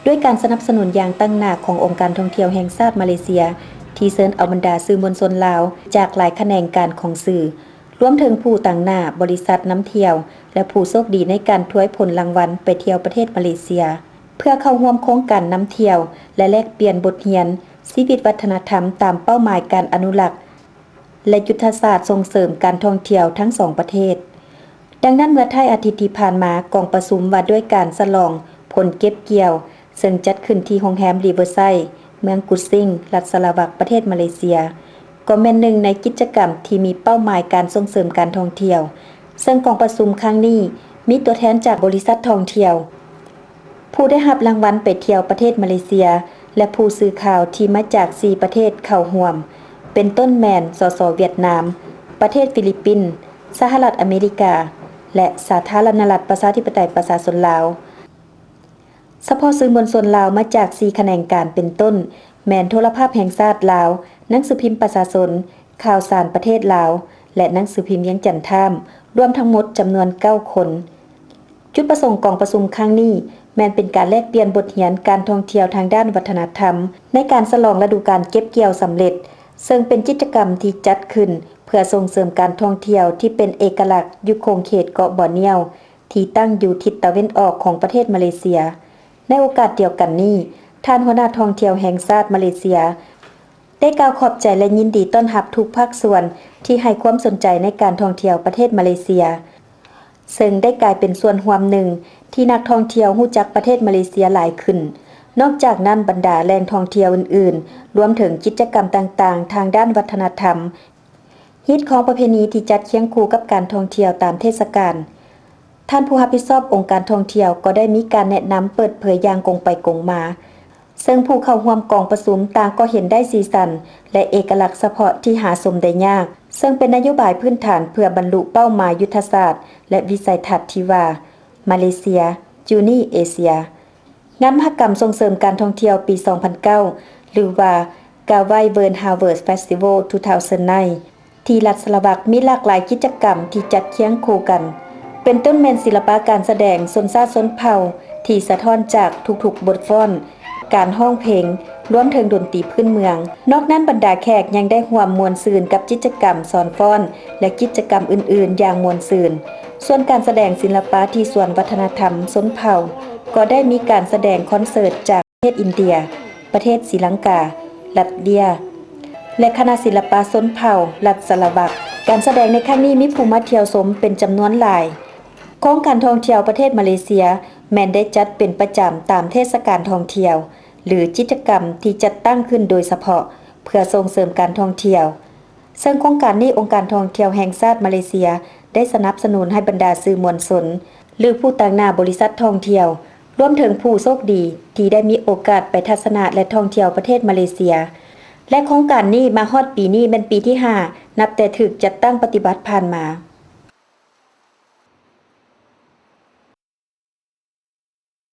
ດ້ວຍການສະໜັບສະໜູນຢ່າງຕັ້ງໜ້າຂອງອົງການທ່ອງທ່ຽວແຫ່ງຊາດມາເລເຊຍ ທີ່ເຊີນເອົາບັນດາສື່ມວນຊົນລາວຈາກຫຼາຍຂະແໜງການຂອງສື່, ລວມເຖິງຜູ້ຕາງໜ້າ, ບໍລິສັດນຳທ່ຽວ ແລະ ຜູ້ໂຊກດີໃນການທວາຍຜົນລາງວັນໄປທ່ຽວປະເທດມາເລເຊຍ ເພື່ອເຂົ້າຮ່ວມໂຄງການນຳທ່ຽວ ແລະ ແລກປ່ຽນບົດຮຽນຊີວິດວັດທະນະທຳຕາມເປົ້າໝາຍການອະນຸລັກ ແລະ ຍຸດທະສາດສົ່ງເສີມການທ່ອງທ່ຽວທັງສອງປະເທດ. ດັ່ງນັ້ນ, ເມື່ອທ້າຍອາທິດທີ່ຜ່ານມາ, ກອງປະຊຸມວ່າດ້ວຍການສະຫຼອງຜົນເກັບກ່ຽວ ເຊິ່ງຈັດຂຶ້ນທີ່ໂຮງແຮມຣີເວີໄຊ ເມືອງກຸດຊິງ ລັດສະລາວັກ ປະເທດມາເລເຊຍ ກໍແມ່ນໜຶ່ງໃນກິດຈະກຳທີ່ມີເປົ້າໝາຍການສົ່ງເສີມການທ່ອງທ່ຽວ, ເຊິ່ງກອງປະຊຸມຄັ້ງນີ້ມີຕົວແທນຈາກບໍລິສັດທ່ອງທ່ຽວ ຜູ້ໄດ້ຮັບລາງວັນໄປທ່ຽວປະເທດມາເລເຊຍ ແລະ ຜູ້ສື່ຂ່າວທີ່ມາຈາກສີ່ປະເທດເຂົ້າຮ່ວມ ເປັນຕົ້ນແມ່ນ ສສ ຫວຽດນາມ, ປະເທດຟີລິບປິນ, ສະຫະລັດອາເມລິກາ ແລະ ສາທາລະນະລັດປະຊາທິປະໄຕປະຊາຊົນລາວ. ສະເພາະສື່ມວນຊົນລາວມາຈາກສີ່ຂະແໜງການເປັນຕົ້ນ ແມ່ນໂທລະພາບແຫ່ງຊາດລາວ, ໜັງສືພິມປະຊາຊົນ, ຂ່າວສານປະເທດລາວ ແລະ ໜັງສືພິມວຽງຈັນທາມ ລວມທັງໝົດຈຳນວນເກົ້າຄົນ. ຈຸດປະສົງກອງປະຊຸມຄັ້ງນີ້ ແມ່ນເປັນການແລກປ່ຽນບົດຮຽນການທ່ອງທ່ຽວທາງດ້ານວັດທະນະທຳ ໃນການສະຫຼອງລະດູການເກັບກ່ຽວສຳເລັດ, ເຊິ່ງເປັນກິດຈະກຳທີ່ຈັດຂຶ້ນເພື່ອສົ່ງເສີມການທ່ອງທ່ຽວທີ່ເປັນເອກະລັກຢູ່ຂົງເຂດເກາະບອນນຽວ ທີ່ຕັ້ງຢູ່ທິດຕາເວັນອອກຂອງປະເທດມາເລເຊຍ. ໃນໂອກາດດຽວກັນນີ້, ທ່ານຫົວໜ້າທ່ອງທ່ຽວແຫ່ງຊາດມາເລເຊຍ ໄດ້ກ່າວຂອບໃຈ ແລະ ຍິນດີຕ້ອນຮັບທຸກພາກສ່ວນທີ່ໃຫ້ຄວາມສົນໃຈໃນການທ່ອງທ່ຽວປະເທດມາເລເຊຍ, ເຊິ່ງໄດ້ກາຍເປັນສ່ວນຮ່ວມໜຶ່ງທີ່ນັກທ່ອງທ່ຽວຮູ້ຈັກປະເທດມາເລເຊຍຫຼາຍຂຶ້ນ. ນອກຈາກນັ້ນ, ບັນດາແຫຼ່ງທ່ອງທ່ຽວອື່ນໆ, ລວມເຖິງກິດຈະກຳຕ່າງໆທາງດ້ານວັດທະນະທຳ, ຮີດຄອງປະເພນີທີ່ຈັດຄຽງຄູ່ກັບການທ່ອງທ່ຽວຕາມເທດສະການ, ທ່ານຜູ້ຮັບຜິດຊອບອົງການທ່ອງທ່ຽວກໍໄດ້ມີການແນະນຳເປີດເຜີຍຢ່າງກົງໄປກົງມາ, ເຊິ່ງຜູ້ເຂົ້າຮ່ວມກອງປະຊຸມຕ່າງກໍເຫັນໄດ້ສີສັນ ແລະ ເອກະລັກສະເພາະທີ່ຫາຊົມໄດ້ຍາກ, ເຊິ່ງເປັນນະໂຍບາຍພື້ນຖານເພື່ອບັນລຸເປົ້າໝາຍຍຸດທະສາດ ແລະ ວິໄສທັດທີ່ວ່າ ມາເລເຊຍ Journey Asia. ງານມະຫະກຳສົ່ງເສີມການທ່ອງທ່ຽວປີສອງພັນເກົ້າ ຫຼືວ່າ Gawai World Harvest Festival two thousand nine ທີ່ລັດສະລາວັກ ມີຫຼາກຫຼາຍກິດຈະກຳທີ່ຈັດຄຽງຄູ່ກັນ, ເປັນຕົ້ນແມ່ນສິລະປະການສະແດງຊົນຊາດຊົນເຜົ່າທີ່ສະທ້ອນຈາກທຸກໆບົດຟ້ອນ, ການຮ້ອງເພງ, ລວມເຖິງດົນຕີພື້ນເມືອງ. ນອກນັ້ນ, ບັນດາແຂກຍັງໄດ້ຮ່ວມມ່ວນຊື່ນກັບກິດຈະກຳສອນຟ້ອນ ແລະ ກິດຈະກຳອື່ນໆຢ່າງມ່ວນຊື່ນ. ສ່ວນການສະແດງສິລະປະທີ່ສວນວັດທະນະທຳຊົນເຜົ່າ ກໍໄດ້ມີການສະແດງຄອນເສີດຈາກປະເທດອິນເດຍ, ປະເທດສີລັງກາ, ລັດເວຍ ແລະ ຄະນະສິລະປະຊົນເຜົ່າລັດສະລາວັກ. ການສະແດງໃນຄັ້ງນີ້ມີຜູ້ມາທ່ຽວຊົມເປັນຈຳນວນຫຼາຍ. ໂຄງການທ່ອງທ່ຽວປະເທດມາເລເຊຍ ແມ່ນໄດ້ຈັດເປັນປະຈຳຕາມເທດສະການທ່ອງທ່ຽວ ຫຼື ກິດຈະກຳທີ່ຈັດຕັ້ງຂຶ້ນໂດຍສະເພາະເພື່ອສົ່ງເສີມການທ່ອງທ່ຽວ. ເຊິ່ງໂຄງການນີ້ ອົງການທ່ອງທ່ຽວແຫ່ງຊາດມາເລເຊຍ ໄດ້ສະໜັບສະໜູນໃຫ້ບັນດາສື່ມວນຊົນ ຫຼື ຜູ້ຕາງໜ້າບໍລິສັດທ່ອງທ່ຽວ, ລວມເຖິງຜູ້ໂຊກດີທີ່ໄດ້ມີໂອກາດໄປທັດສະນະ ແລະ ທ່ອງທ່ຽວປະເທດມາເລເຊຍ. ແລະ ໂຄງການນີ້ມາຮອດປີນີ້ແມ່ນປີທີຫ້າ ນັບແຕ່ຖືກຈັດຕັ້ງປະຕິບັດຜ່ານມາ.